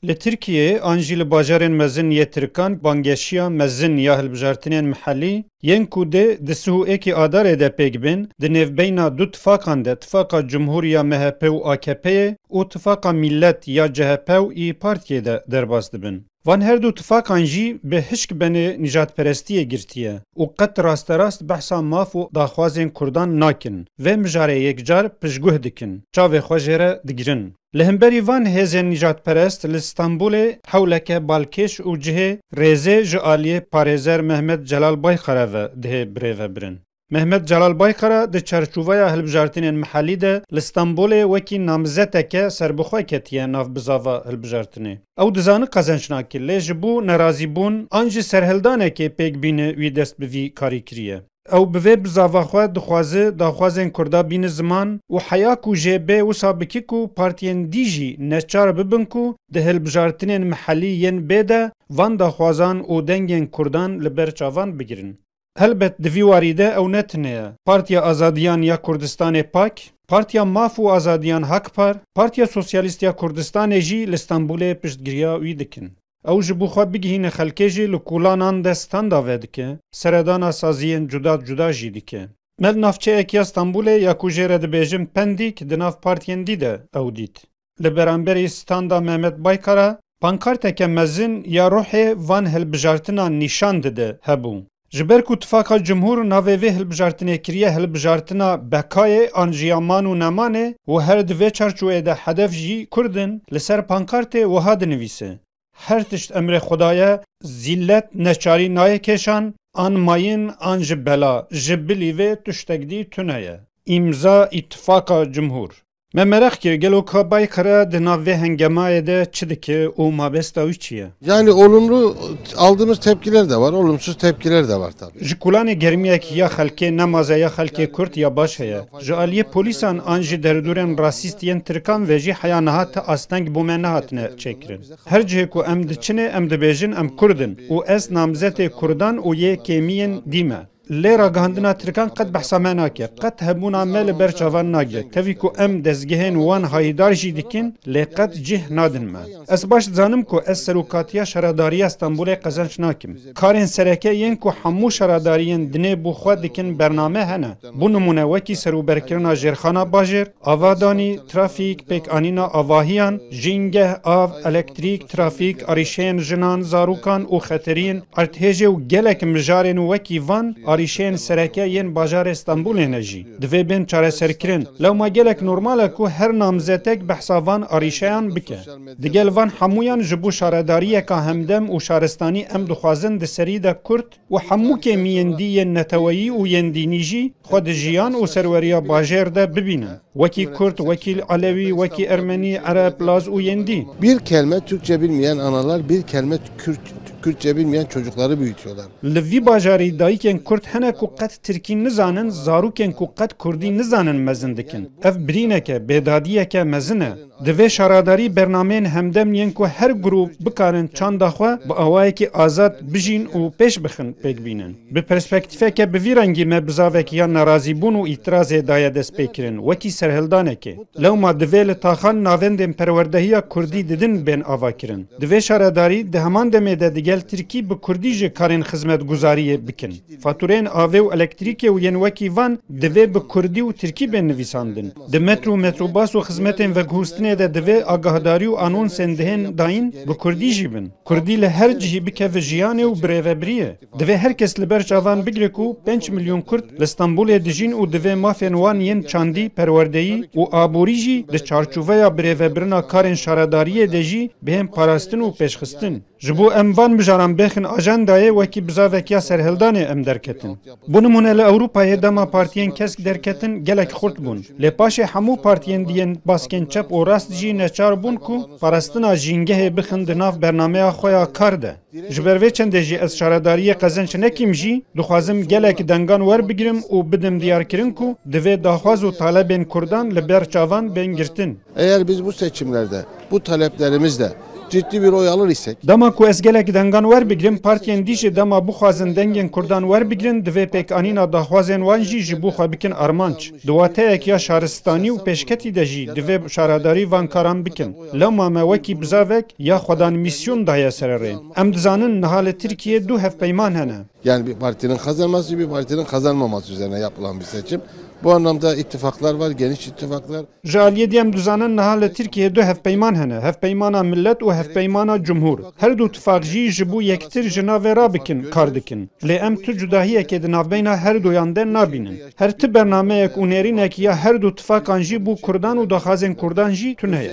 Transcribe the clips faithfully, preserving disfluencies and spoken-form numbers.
Li Tirkiyeyê an jî li bajarên mezin yê Tirkan banggeşiya mezin ya hilbijartinên mihellî yên ku dê di sih û êkê Adarê de pêk bên, di nêvbeyna du tifaqan de, tifaqa Cumhur ya M H P û A K P'ê û tifaqa Millet ya C H P û İYİ Parti'yê de derbas dibin. Van her du tifaqan jî bi hişk benê nîjadperestiyê girtiye û qet rasterast behsa maf û daxwazên Kurdan nakin. Vê mijarê yekcar piştguh dikin, çavê xwe jê re digirin. Li hemberî van hêzên nîjadperest li Stenbolê hewleke balkêş û cihê rêzê ji aliyê parêzer Mehmet Celal Baykara ve dihê birêvebirin. Mehmet Celal Baykara di çarçoveya hilbijartinên mihellî de li Stenbolê wekî namzeteke serbixwe ketiye nav bizava hilbijartinê. Ew dizane qezenc nake, lê ji bo nerazîbûn an jî serhildanekê pêk bîne wî dest bi vî karî kiriye. Ew bi vê bizava xwe dixwaze daxwazên Kurda bîne ziman û heya ku jê bê wisa bike ku partiyên dî jî neçar bibin ku di hilbijartinên mihellî yên bê de van daxwazan û dengên Kurdan li ber çavan bigirin. Helbet di vî warî de ew ne tune ye. Partiya Azadiyan ya Kurdistanê PAK, Partiya Maf û Azadiyan HAKPAR, Partiya Sosyalîst ya Kurdistanê jî li Stenbolê piştgiriya wî dikin. Ew ji bo xwe bigihîne xelkê jî li kolanan de standa vedike, seredana saziyên cuda cuda jî dike. Me li navçeyek ya Stenbolê ya ku jê re dibêjin Pendîk di nav partiyên dî de ew dît. Li beramberî standa Mehmet Baykara pankarteke mezin ya ruhê van hilbijartinan nîşan dide hebû. Ji ber ku Tifaqa Cumhur navê vê hilbijartinê kiriye hilbijartina Bekayê an jî ya Man û Nemanê û her di vê çarçoveyê de hedef jî Kurd in, li ser pankartê wiha dinivîse, Her tişt emrê Xuda ye, zîllet neçarî nayê kêşan, an mayîn an jî bela, ji bilî vê tiştek dî tune ye. Îmza Îtifaqa Cumhur. Me meraq kir, gelo ka Baykara di nav vê hengemayê de çi dike û mabesta wî çi ye? Yani olumlu aldığımız tepkiler de var, olumsuz tepkiler de var tabii. Ji kolanê germiyek ya xelkê, ne maze ya xelkê Kurd ya baş heye. Ji aliyê polîsan an jî derdorên rasîst yên Tirkan ve jî heya niha ti asteng bo me nehatine çêkirin. Her cihê ku em diçinê, em dibêjin em Kurd in û ez namzetê Kurdan û yê kêmiyên dî me. Lê ragihandina Tirkan qet behsa me nake, qet hebûna me li ber çavan nagire. Tevî ku em dezgehên wan hayîdar jî dikin, lê qet cih nadin me. Ez baş dizanim ku ez serokatiya şaredariya Stenbolê qezenc nakim. Karên sereke yên ku hemû şaredariyên dinê bo xwe dikin bername hene. Bo nimûne wekî serûberkirina jêrxana bajêr, avadanî, trafîk, pêkanîna avahiyan, jîngeh, av, elektrîk, trafîk, arîşeyên jinan, zarokan û xeteriyên erdhêjê û gelek mijarên wekî van arîşeyên sereke yên bajarê Stenbolê ne jî. Divê bên çareserkirin. Lewma gelek normal e ku her namzetek behsa van arîşeyan bike. Digel van hemûyan ji bo şaredariyeka hemdem û şaristanî em dixwazin di serî de Kurd û hemû kêmiyên dî yên neteweyî û yên dînî jî xwe di jiyan û serweriya bajêr de bibînin. Wekî Kurd, wekî Elewî, wekî Ermenî, Ereb, Laz û yên dî. Bir kelime Türkçe bilmeyen analar, bir kelime Kürt, Kürtçe bilmeyen çocukları büyütüyorlar. Li vî bajarî dayikên Kurd hene ku qet Tirkî nizanin, zarokên ku qet Kurdî nizanin mezin dikin. Ev birîneke, bêdadiyeke mezin e. Divê şaredarî bernameyên hemdem yên ku her grûp bikarin çanda xwe bi awayekî azad bijîn û pêş bixin pêk bînin. Bi perspektîfeke bi vî rengî me bizavek ya nerazîbûn û îtirazê daye destpêkirin, wekî serhildanekê. Lewma divê li taxan navendên perwerdehiya kurdî didin bên avakirin. Divê şaredarî di heman demê de digel tirkî bi kurdî jî karên xizmetguzariyê bikin. Fatûreyên avê û elektrîkê û yên wekî van divê bi kurdî û tirkî bên nivîsandin. Di metro û metrobas û xizmetên veguhustinê de divê agahdarî û anonsên dihên dayîn bi kurdî jî bin. Kurdî li her cihî bikeve jiyanê û birêvebiriyê. Divê her kes li ber çavan bigire ku pênc milyon Kurd li Stenbolê dijîn û divê mafên wan yên çandî, perwerdeyî û aborî jî di çarçoveya birêvebirina karên şaredariyê de jî bihên parastin û pêşxistin. Ji bo em van mijaran bêxin ajandayê, wekî bizavek ya serhildanê em derketin. Bo nimûne li Ewropayê dema partiyên kesk derketin gelek xurt bûn. Lê paşê hemû partiyên diyên baskên çep û rast jî neçar bûn ku parastina jîngehê bixin di nav bernameya xwe ya kar de. Ji ber vê çendê jî ez şaredariyê qezenc nekim jî, dixwazim gelek dengan werbigirim û bidim diyarkirin ku divê daxwaz û talebên kurdan li ber çavan bên girtin. Eğer biz bu seçimlerde bu taleplerimizle Ciddi bir oy alır isek. Dema ku ez gelek dengan werbigrim, partiyên dî jî dema bixwazin dengên Kurdan werbigrin, divê pêkanîna daxwazên wan jî ji bo xwe bikin armanc. Di wateyek ya şaristanî û pêşketî de jî divê şaredarî van karan bikin. Lewma me wekî bizavek ya xwedan mîsyon daye ser rê. Em dizanin niha li Tirkiyê du hevpeyman hene. Yani bir partinin kazanması, bir partinin kazanmaması üzerine yapılan bir seçim. Bu anlamda ittifaklar var, geniş ittifaklar. Ji aliyê dî em dizanin niha li Tirkiyeyê du hevpeyman hene, hevpeymana Millet û hevpeymana Cumhur. Her du tifaq jî ji bo yektir ji navê rabikin, kar dikin. Lê em tu cudahiyekê di navbeyna her duyan de nabînin. Her ti bernameyek û nêrînek ya her du tifaqan jî bo Kurdan û daxwazên Kurdan jî tune ye.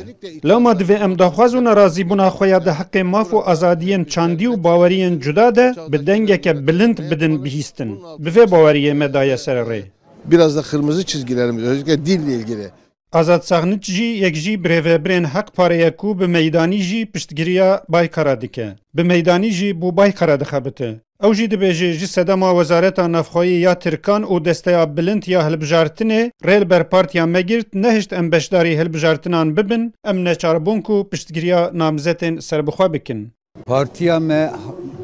Lewma divê em daxwaz û nerazîbûna xwe ya di heqê maf û azadiyên çandî û baweriyên cuda de bi dengeke bilind bidin bihîstin. Bi vê baweriyê me daye ser rê. Biraz da kırmızı çizgilerimiz, özellikle dille ilgili. Azad Saxniç jî yek jî birêvebirên Heq Parê ye ku bi meydanî jî piştgiriya Baykara dike. Bi meydanî jî bo Baykara dixebite. Ew jî dibêje, ji sedema Wezareta Navxweyî ya Tirkan û desteya bilind ya hilbijartinê rê li ber partiya me girt, nehişt em beşdarî hilbijartinan bibin, em neçar bûn ku piştgiriya namzetên serbixwe bikin. Partiya me,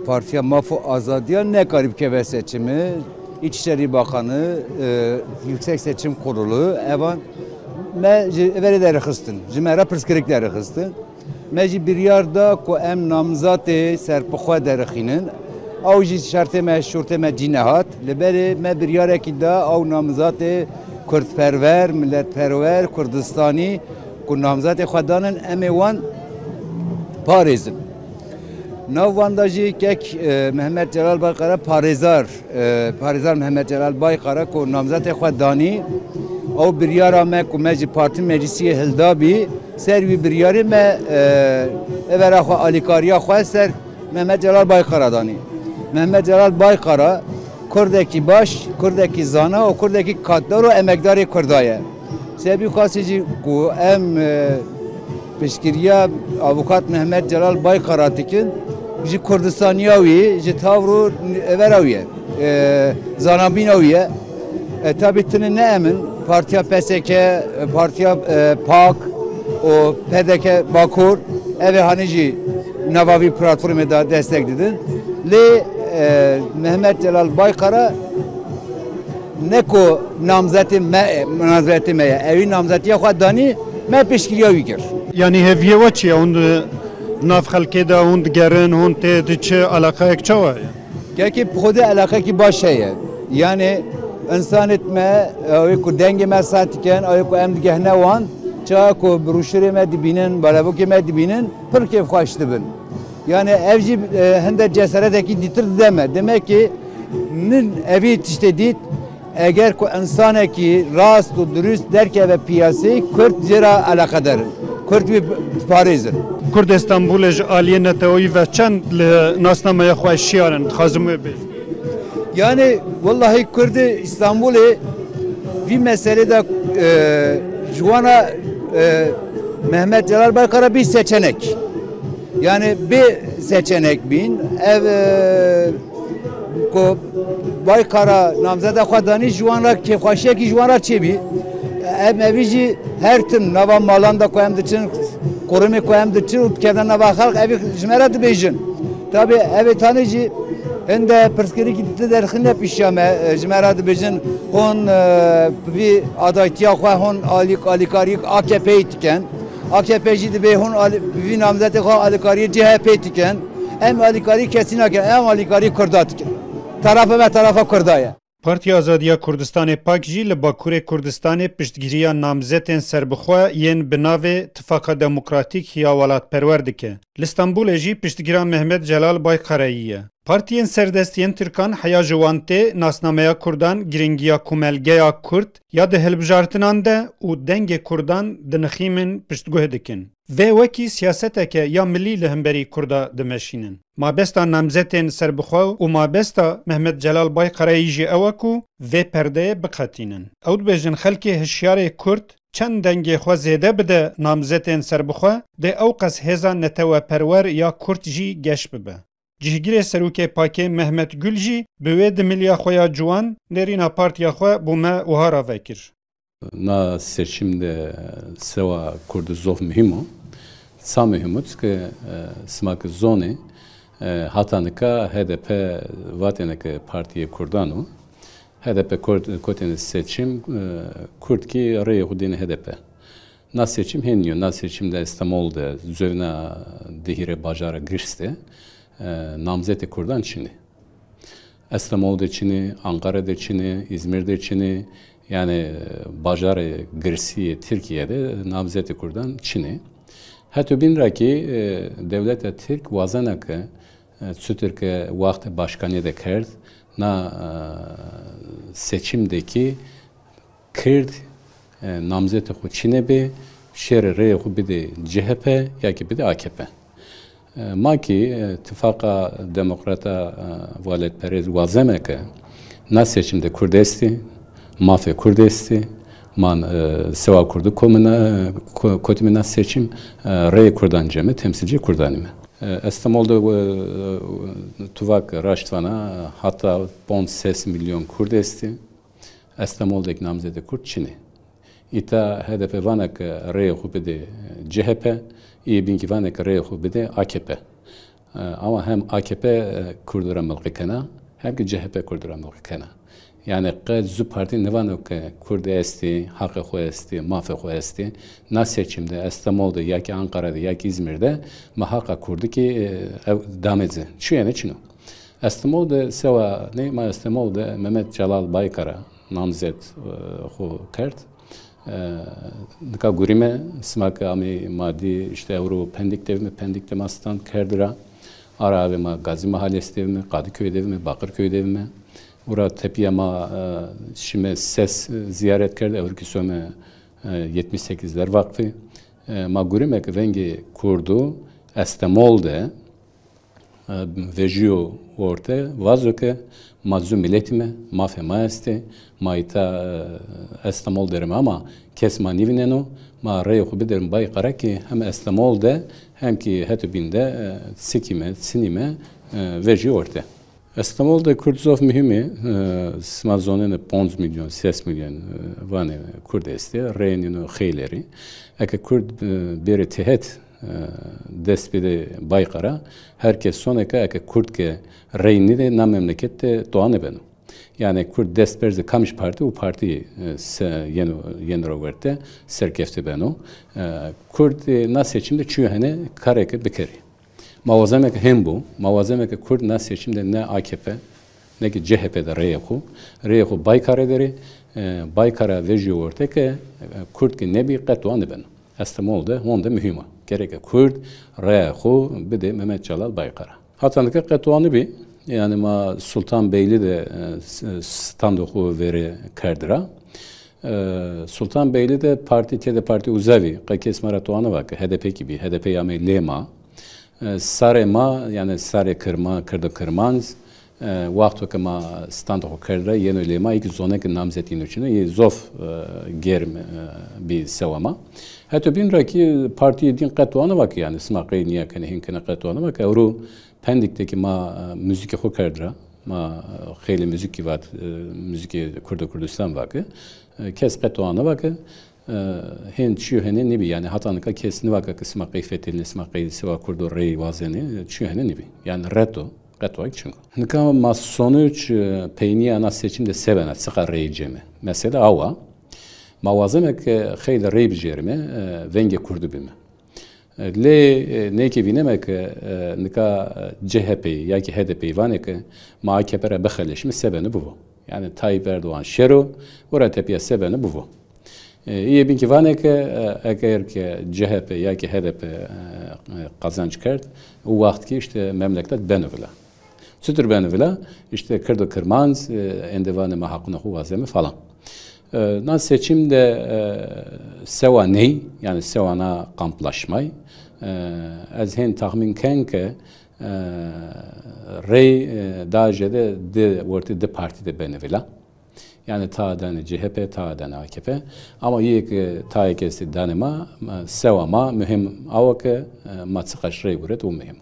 Partiya Maf û Azadiya nekarî bikeve seçimê. İçişleri Bakanı, e, Yüksek Seçim Kurulu, evan me ji verê derxistin, ji me re pirsgirêk derxistin. Me jî biryar da ku em namzatê serbixwe derxînin. Ew jî şertê me, şurtê me cî nehat. Li berê me biryarekî da, ew namzatê kurdperwer, milletperwer, Kurdistanî ku namzatê xwe danin, em ê wan parêzin. Nav wan da jî kek, e, Mehmet Celal Baykara parêzar, e, parêzar Mehmet Celal Baykara ku namzetê xwe danî, ew biryara me ku me ji partî meclisiyê hildabî, ser wî biryarê me, e, evera xwe, alîkariya xwe ser Mehmet Celal Baykara danî. Mehmet Celal Baykara kurdekî baş, kurdekî zana û kurdekî katdar û emekdarê kurda ye. Sebî xasî jî ku em, e, piştgiriya avukat Mehmet Celal Baykara dikin, ji Kurdistaniya wî, ji tavr û evera wî ye, e, zanabîna wî ye. E, tabî tune ne em in, Partiya P S K, e, Partiya, e, PAK û P D K Bakur, ev ê hanî jî nava vî platformê de destek didin. Lê, e, Mehmet Celal Baykara ne ku namzetê me, namzetê me ye. Ewî namzetiya xwe danî, me piştgiriya wî kir. Yanî hêviyê we çi ye? Hûn di nav xelkê de hûn digerin, hûn tê diçi, eleqeyek çawa ye? Kekê bi xwedê eleqekî baş heye. Yanî insanêt me, ew ê ku dengê me seh dikin, ew ê ku em digehne wan, çawa ku broşurê me dibînin, balevokê me dibînin, pir kêfxweş dibin. Yani ev jî, e, hinde cesaretekî dîtir dide me. Demek ki nin evî tiştê dît, eger ku insanekî rast û dirust derkeve piyasê, Kurd jê re eleqedar in. Kurd wî diparêzin. Kurd Stenbolê ji aliyê neteweyî ve çend li nasnameya xwe şiyar in? Dixwazim wê bêjim. Yani, wellahî Kurdê Stenbolê vî meselê de, e, ji wana, e, Mehmet Celal Baykara bî seçenek. Yani bê seçenek bîn. Ev, e, ku Baykara namzeda xwe danî ji wan re kêfxweşiyekî ji wan re çêbî. Em evî jî her tim nava malan de ku em diçin, qurumê ku em diçin û dikevin nava xelk, evî ji me re dibêjin. Tabî evê tanê jî hinde pirsgirêkî di derxine pişiya me, e, ji me re dibêjin, hûn, e, bi vî adaytiya xwe hûn alîk-, alîkarî A K P'yê dikin. A K P jî dibê hûn alî-, bi vî namzetê xwe alîkariyê C H P dikin. Em alîkarî kesî nakin, em alîkarî Kurda dikin. Tarafa me tarafa Kurda ye. Partiya Azadiya Kurdistanê, PAK, jî li Bakurê Kurdistanê piştgiriya namzetên serbixwe yên bi navê Tifaka Demokratîk ya Welatperwer dike. Li Stenbolê jî piştgira Mehmet Celal Baykarayî ye. Partiyên serdest yên Tirkan heya ji wan tê nasnameya Kurdan, girîngiya komelgeya Kurd ya di hilbijartinan de û dengê Kurdan dinixîmin piştguh dikin. Vê wekî siyaseteke ya milî li hemberî Kurda dimeşînin. Mabesta namzetên serbixwe û mabesta Mehmet Celal Baykarayî jî ew e ku vê perdeyê biqetînin. Ew dibêjin, xelkê hişyarê Kurd çend dengê xwe zêde bide namzetên serbixwe, dê ew qas hêza neteweperwer ya Kurd jî geş bibe. Cihgirê Serokê PAK'ê Mehmet Gul jî bi wê dimilya xwe ya ciwan nêrîna partiya xwe bo me wiha rave kir. Na seçim de sewa Kurd zaf muhîm o. Sa muhîm û ke, e, sima ke zonê, e, hata nika H D P vatêne ke partiyê Kurdan û H D P kot-, kotêne seçim, e, Kurd kî rêyê xwe dêne H D P. Na seçim hên yo, na seçim de Estemol de, zovna dihîre bajara girs de, e, namzetê Kurdan çinê. Estemol de çinê, Ankara de çinê, Îzmîr de çinê, yani, e, bajarê girsiyê Tirkiye de namzetê Kurdan çinê. Heto bîn ra kî, e, dewleta Tirk wazena ke, e, çutir ke wextê başkaniyê de kerd, na, e, seçim de kî Kird, e, namzetê xwe çinê bê, şêrê rêyê xwe bidê C H P ya kî bidê A K P. E, ma kî, e, Tifaqa Demokrata, e, Welatperêz wazeme ke na seçim de Kurd estî, mafê Kurd estî, man, e, sewa Kurdu komine, ko-, kotîme na seçim, e, rêyê Kurdan ceme, temsilcê Kurdanî me. E, Estemol de, e, tu vak raşt vana, hata ponc ses milyon Kurd estî. Estemol de kî namzetê Kurd çinê. Îta H D P vane ke rêyê xwe bidê C H P, yê bîn kî vane ke rêyê xwe bidê A K P. E, ama hem A K P, e, Kurd ra milqî kena, hem kî C H P Kurd ra milqî kena. Yani qet zu partî nivano ke Kurd estî, haqê xwe estî, mafê xwe estî. Na seçim de, Estemol de, ya kî Ankara de, ya kî Îzmîr de, ma haqa Kurdî kî, e, ew dame ci. Çuyene çino. Estemol de sewa ney, ma Estemol de Mehmet Celal Baykara namzet, e, xwe kerd. E, nika gurîme, sima ke amê ma dî, işte ewro Pendik de vime, Pendik de ma stand kerdira. Ara avê ma Gazî Mahallesî de vime, Kadıköy de vime, Bakırköy de vime. Ura tepiya ma, e, şime ses, e, ziyaret kerd, ewro kî some, e, yetmiş sekizler Vakfı. E, ma gurîme ke vengê Kurdu Estemol de, e, vejîyo orte, vazo ke ma zu miletî me, mafê ma estê, ma îta, e, Estemol derime ama kes ma nîvîneno, ma reyê xwe biderim Baykara kî hem Estemol de hem kî heto bîn de, e, sikî me, sinî me, e, vejîyo orte. Estemol de Kurd zof muhîm e, e, sima zonene ponc milyon, ses milyon, e, vanê Kurd estê, reyên ino xeylêrî. Eke Kurd, e, bêrê têhet, e, dest bide Baykara, her kes soneke eke Kurd ke rey nide na memleket de toa nebeno. Yani Kurd dest berze kamiş parti û parti, e, se-, yeno, yeno ro werte serkefte beno. E, Kurd, e, na seçim de çiyo hene kareke bikerî. Ma wazemeke hên bû, ma wazemeke Kurd na seçim de ne A K P, ne ki C H P de reyê xwe, reyê xwe Baykara derê, e, Baykara vejîyo orte ke, e, Kurd ke nebî qet toa nebeno. Estemol de, hon de muhîm e. Gereke Kurd raya xwe bide Mehmet Celal Baykara. Hata nika qet toa nebî, yani ma Sultan Beyli de, e, s-, standê xwe vêrê kerdira. E, Sultan Beyli de partî, tê de partî uzavî, qe kes ma ra toa neva ke H D P kî bî, H D P ya me lê ma. E, sarê ma, yani sarê Kirma-, Kirdo Kirmanc, e, wexto ke ma stand xwe kerdira, yeno lê ma, yekî zoneke namzetî nûçine, yê zof, e, germ, e, bî sewa ma. Heto bîn ra kî partiyê dîn qet toa neva ke, yani sima qey niya kene, hîn kene qet toa neva ke, ewro Pendik de kî ma, e, muzîkê xwe kerdira, ma, e, xeylê muzîkî vat, e, muzîkê Kurdo Kurdistan vake, e, kes qet toa neva ke, e, hên çiyo hene nîbî. Yani hata nika kes nivake ke sima qey fetelîne, sima qey sewa Kurdo rey wazenê, e, çiyo hene nîbî. Yani reto, qet toa çinko. Nika ma sonuç, e, peyniya na seçim de se bena, çiqa rey ceme. Mesela awa, ma wazeme ke xeylê rey bijêrime, e, vengê Kurdu bime. E, lê, e, nêkê vîneme ke, e, nika, e, C H P ya ki H D P vanê ke ma A K P re bixeleşime, se bene bivo. Yani Tayyip Erdoğan şero, ora tepiya se bene bivo. E, yê bîn ki vanê ke, e, eger ke C H P ya ki H D P, e, e, qazanç kerd, o wext ki işte memleket beno vila. Çutir beno vila? İşte Kirdo Kirmanc, e, êndî vanê ma haqûna xwe wazeme falan. E, na seçim de, e, sewa ney, yani sewa na kamplaşmay, e, ez hên tahmîn ken ke, e, rey, e, da jede di, wertê di partî de bene vila. Yani ta danê C H P, ta danê A K P. Ama yê ke ta yekê danê ma, ma, sewa ma muhim awa ke, e, ma çiqaş rey guret û muhim.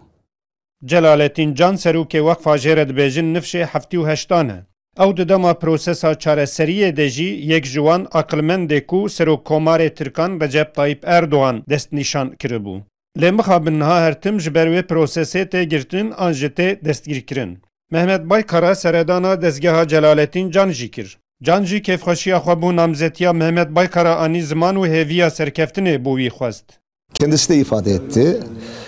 Celalettin Can, serokê Weqfa jê re dibêjin nifşê heftê û heştan e. Ew di dema prosesa çareseriyê de jî yek ji wan aqilmendê ku Serokkomarê Tirkan Recep Tayyip Erdoğan destnîşan kiribû. Lê mixabin niha her tim ji ber wê prosesê tê girtin an jî tê destgîrkirin. Mehmet Baykara seredana dezgeha Celalettin Can jî kir. Can jî kêfxweşiya xwe bo namzetiya Mehmet Baykara anî ziman û hêviya serkeftinê bo wî xwest. Kendisi de ifade etti.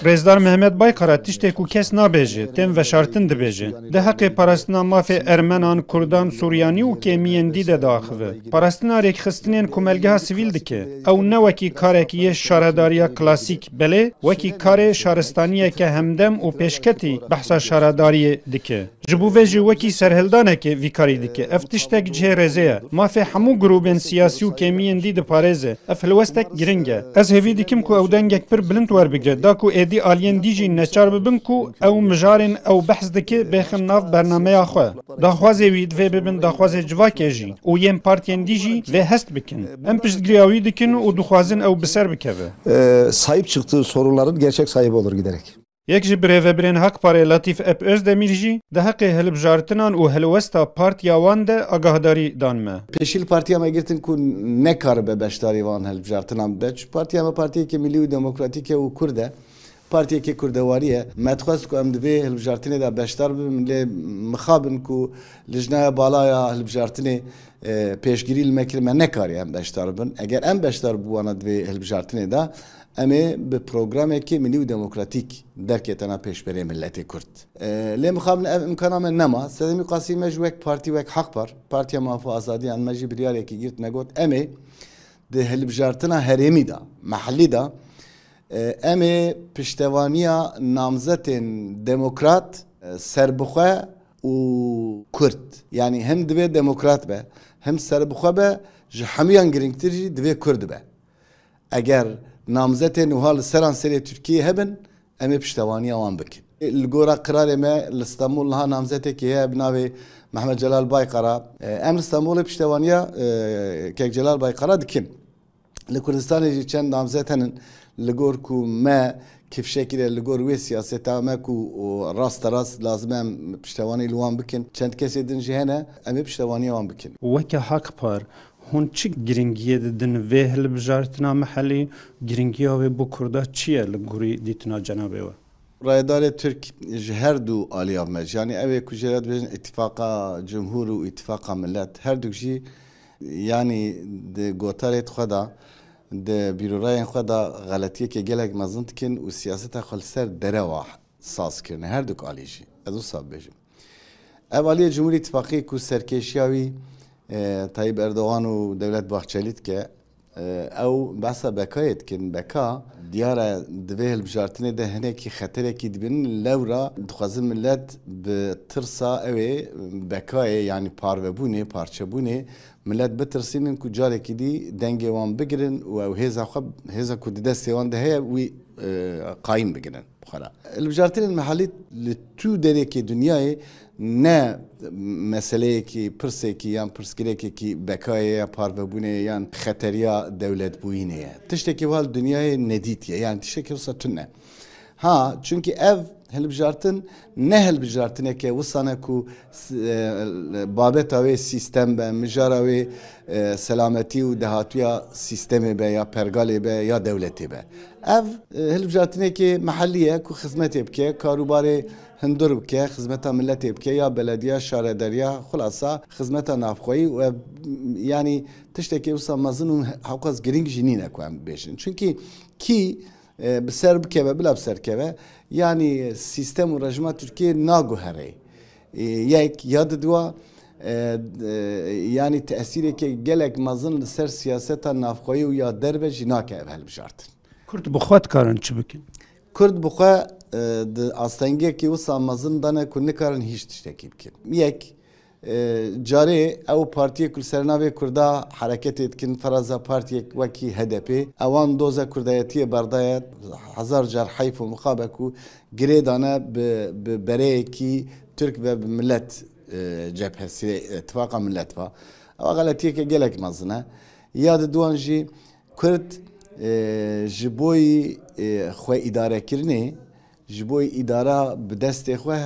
Rêzdar Mehmet Baykara tiştê ku kes nabêje, tên veşartin dibêje. Di heqê parastina mafê Ermenan, Kurdan, Suryanî û kêmiyên dî de diaxive. Parastina rêkxistinên komelgeha sivîl dike. Ew ne wekî karek yê şaredariya klasîk, belê wekî karê şaristaniyeke hemdem û pêşketî behsa şaredariyê dike. Ji bo vê jî wekî serhildanekê vî karî dike. Ev tiştek cihê rêzê ye. Mafê hemû grûbên siyasî û kêmiyên dî diparêze. Ev hilwestek giring e. Ez hêvî dikim ku ew dengek pir bilind werbigre, da ku êdî aliyên dî jî neçar bibin ku ew mijarên ew behs dike bêxin nav bernameya xwe. Daxwazê wî divê bibin daxwazê civakê jî û yên partiyên dî jî vê hest bikin. Em piştgiriya wî dikin û dixwazin ew bi ser bikeve. E, sahip çıktığı sorunların gerçek sahibi olur giderek. Yek ji birêvebirên Hakparê Latîf Ep Özdemîr jî di heqê hilbijartinan û helwesta partiya wan de agahdarî dan me. Pêşî li partiya me girtin ku nekaribe beşdarî van hilbijartinan bibe. Çi partiya me partiyeke milî û demokratîk e û kurd e. Partiyeke kurdewarî ye. Me dixwest ku em di vê hilbijartinê de beşdar bibin, lê mixabin ku Lijnaya Bala ya Hilbijartinê, e, pêşgirî li me kir, me nekariye em beşdar bibin. Eger em beşdar bûbana di vê hilbijartinê de, em ê bi programekê milî û demokratîk derketena pêşberê miletê Kurd. E, lê mixabin ev imkana me nema. Sedemî Qasî me jî wek partî, wek Hakpar, Partiya Maf û Azadiyan, me jî biryarekî girt, me got, em ê di hilbijartina herêmî de, mehellî de, e, em ê piştevaniya namzetên demokrat, e, serbixwe û kurd. Yanî hem divê demokrat be, hem serbixwe be, ji hemûyan girîngtir jî divê kurd be. Eger namzetên wiha li seranserê Tirkiyê hebin, em ê piştevaniya wan bikin. Li gora qirarê me li Stenbol niha namzetekî heye bi navê Mehmet Celal Baykara. Em li Stenbolê piştevaniya, e, Kek Celal Baykara dikin. Li Kurdistanê jî çend namzet henin li gor ku me kifşekî re li gor wê siyaseta me ku, o, rasterast lazim e em piştevanî li wan bikin. Çend kesê din jî hene, em ê piştevaniya wan bikin. Weke Hakpar, hûn çi giringiyê didin vê hilbijartina mehellî? Giringiya wê bo Kurda çi ye li gorî dîtina cenabê we? Rayedarê Tirk ji her du aliya me, yanî ew ê ku jê re dibêjin îtifaqa cumhur û îtifaqa millet, her duk jî, yanî di gotarê xwe de, di bîrorayên xwe de xeletiyeke gelek mezin dikin û siyaseta xwe li ser derewa saz kirine, her duk alî jî. Ez wisa bibêjim. Ev aliyê Cumhurî Îtifaqî ku serkêşiya wî, e, Tayyip Erdogan û Devlet Bahçelî dike, e, ew behsa Bekayê dikin. Beka, diyar e, di vê hilbijartinê de hinekî xeterekî dibînin. Lewra dixwazin millet bi tirsa ew ê Bekayê, yanî parvebûnê, parçebûnê, millet bitirsînin ku carekî dî dengê wan bigirin û ew hêza xwe, hêza ku di destê wan de heye, wî, e, qayîm bigirin. Xwe re. Hilbijartinên mehellî li tu derêkê dinyayê ne meseleyekî, pirsekî yan pirsgirêkekî bekayê ya parvebûnê ye yan xeteriya dewletbûyînê ye. Tiştekî wiha li dinyayê nedîtiye, yani tiştekî wisa tune. Ha, çunkî ev hilbijartin ne hilbijartineke wisa ne ku s-, e, babeta wê sîstem be, mijara wê, e, selametî û dahatuya sîstemê be ya pergalê be ya dewletê be. Ev, e, hilbijartinekê mehellî ye ku xizmetê bike, karûbarê hundir bike, xizmeta milletê bike, ya belediya, şaredariya, xulasa xizmeta navxweyî û ev, yanî tiştekê wisa mezin û hewqas girîng jî nîne ku em bibêjin. Çunkî kî, e, bi ser bikeve, bila bi ser keve, yanî sîstem û rejîma Tirkiyê naguherê. E, yek, ya diduwa, e, e, yanî tesîreke gelek mezin li ser siyaseta navxweyî û ya derve jî nake ev hilbijartin. Kurd bi xwe dikarin çi bikin? Kurd bi xwe, e, di astengiyekî wisa mezin de ne ku nikarin hîç tiştekî bikin. Yek, e, carê ew partiyê ku li ser navê Kurda hereketê dikin, feraza partiyek wekî H D P, ewan doza kurdayetiyê berdaye, hezar car heyf û mixabe ku girê dane bi, bi bereyekî Tirk ve bi millet, e, cephesî, îtifaqa millet ve. Ewa xeletiyeke gelek mezin e. Ya diduwan jî Kurd, e, ji boyî, e, xwe îdarekirinê ji bo îdara bi destê xwe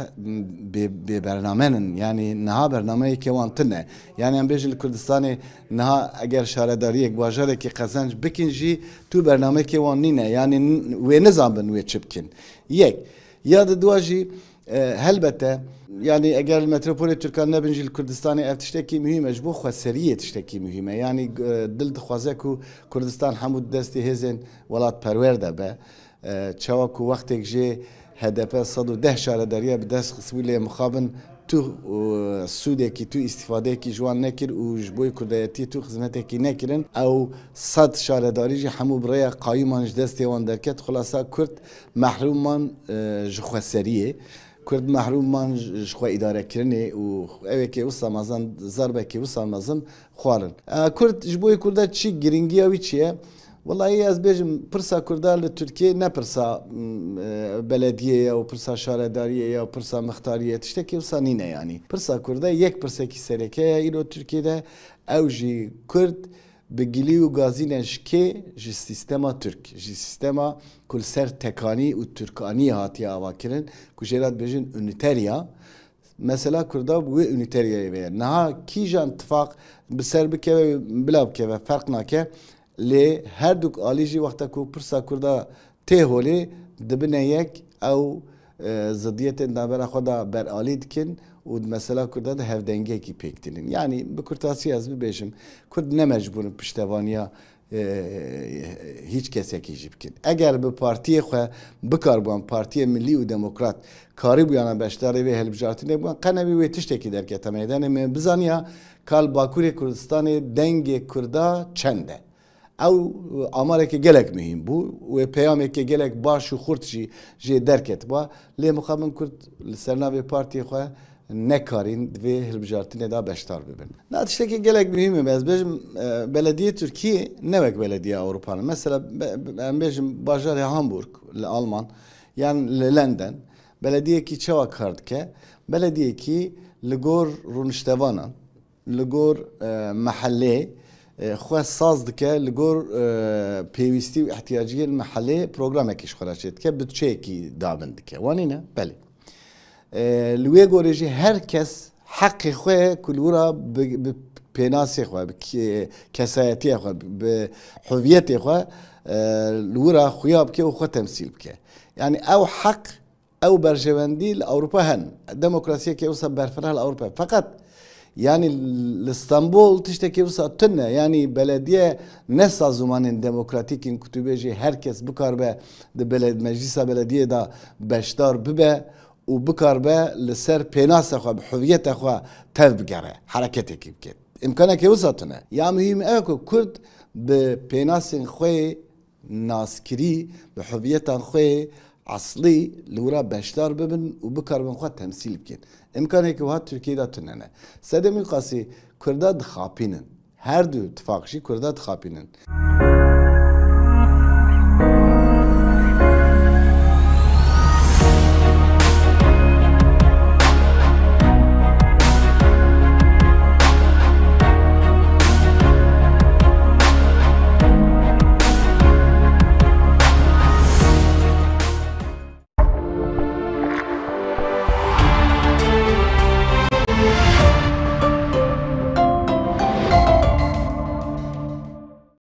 bê, bê bername nin. Yanî niha bernameyeke wan tune. Yanî em bêjin li Kurdistanê niha eger şaredariyek, bajarekê qezenc bikin jî tu bernameyekê wan nîne. Yanî n-, wê nizanbin wê çi bikin. Yek. Ya di dua jî, e, helbete, yanî eger li metropolê Tirkan nebin jî li Kurdistanê ev tiştekî muhîm e. Ji bo xweseriyê tiştekî muhîm e. Yanî, e, dil dixwaze ku Kurdistan hemû di destê hêzên welatperwer de be. E, çawa ku wextek jê H D P sed û deh şaredariya bi dest xistibû lê mixabin tu, e, sûdekî, tu îstîfadeyekî ji wan nekir û ji bo kurdayetiyê tu xizmetekî nekirin. Ew sed şaredarî jî hemû bi rêya qayûman ji destê wan derket. Xulasa Kurd mehrûm man, e, ji xweseriyê. Kurd mehrûm man ji, ji xwe îdarekirinê û ewekê wisa mezin, zerbekê wisa mezin xwarin. E, Kurd ji bo yê Kurda çi, girîngiya wî çi ye? Welayi ez bêjim, pirsa Kurda li Tirkiyê ne pirsa, m, e, belediyê ye û pirsa şaredariyê ye û pirsa mixtariyê ye, tiştekî wisa nîne yanî. Pirsa Kurda yek pirsekî sereke ye îro Tirkiyê de, ew jî Kurd bi gilî û gazî ne ji kê? Ji sîstema Tirk, ji sîstema ku li ser tekanî û tirkaniyê hatiye avakirin, ku jê re dibêjin unîterya. Mesela Kurda bi wê unîteryayê ve ye. Niha kîjan tifaq bi ser bikeve, bila bikeve, ferq nake. Lê her duk alî jî wexta ku pirsa Kurda tê holê, dibine yek, ew, e, zidiyetên navbera xwe de beralî dikin û di mesela Kurda de hevdengiyekî pêk tînin. Yanî bi kurtasî ez bibêjim, Kurd ne mecbûr in piştevaniya e, hîç kesekî jî bikin. Eger bi partiyê xwe bikaribûyan, Partiyê Milî û Demokrat, karîbûyana beşdarê vê hilbijartinê bûyan, qe nebî wê tiştekî derkete meydanê. Me bizaniya ka li Bakurê Kurdistanê dengê Kurda çend e. Ew amareke gelek muhîm bû. Wê peyameke gelek baş û xurt jî jê derketibû. Lê mixabin Kurd li ser navê partiyê xwe nekarîn di vê hilbijartinê de beşdar bibin. Na tiştekî gelek muhîm e, ez bêjim, e, belediyê Tirkiyê ne wek belediya Ewropa ne. Mesela, be-, be-, em bêjim bajarê Hamburg li Alman yan li London, belediyekî çawa kar dike? Belediyekî li gor rûniştevanan, li gor, e, mehelê, e, xwe saz dike, li gor, e, pêwîstî û ihtiyaciyên mehelê programekî ji xwe re çêdike, budçeyekî dabin dike. Wanî ne? Belê. E, li wê gorê jî her kes heqê xwe ye ku li wira bi, bi pênasê xwe, bi ke-, kesayetiya xwe, bi huviyetê xwe, e, li wira xuya bike û xwe temsîl bike. Yanî ew heq, ew berjewendî li Ewropa hene. Demokrasiyeke wisa berfireh li Ewropa. Feqet, yanî li Stenbol tiştekî wisa tune. Yanî belediye ne sazûmanên demokratîk in ku tu bêjî her kes bikaribe di beled-, meclîsa belediyê de beşdar bibe û bikaribe li ser pênasa xwe, bi huviyeta xwe tev bigere, hereketekî bike. Îmkaneke wisa tune. Ya muhîm ew e ku Kurd bi pênasên xwe yê naskirî, bi huviyetan xwe yê eslî li wira beşdar bibin û bikaribin xwe temsîl bikin. Îmkaneke wiha Tirkiyeyê de tune ne. Sedemî qasî Kurda dixapînin. Her du tifaq jî Kurda dixapînin.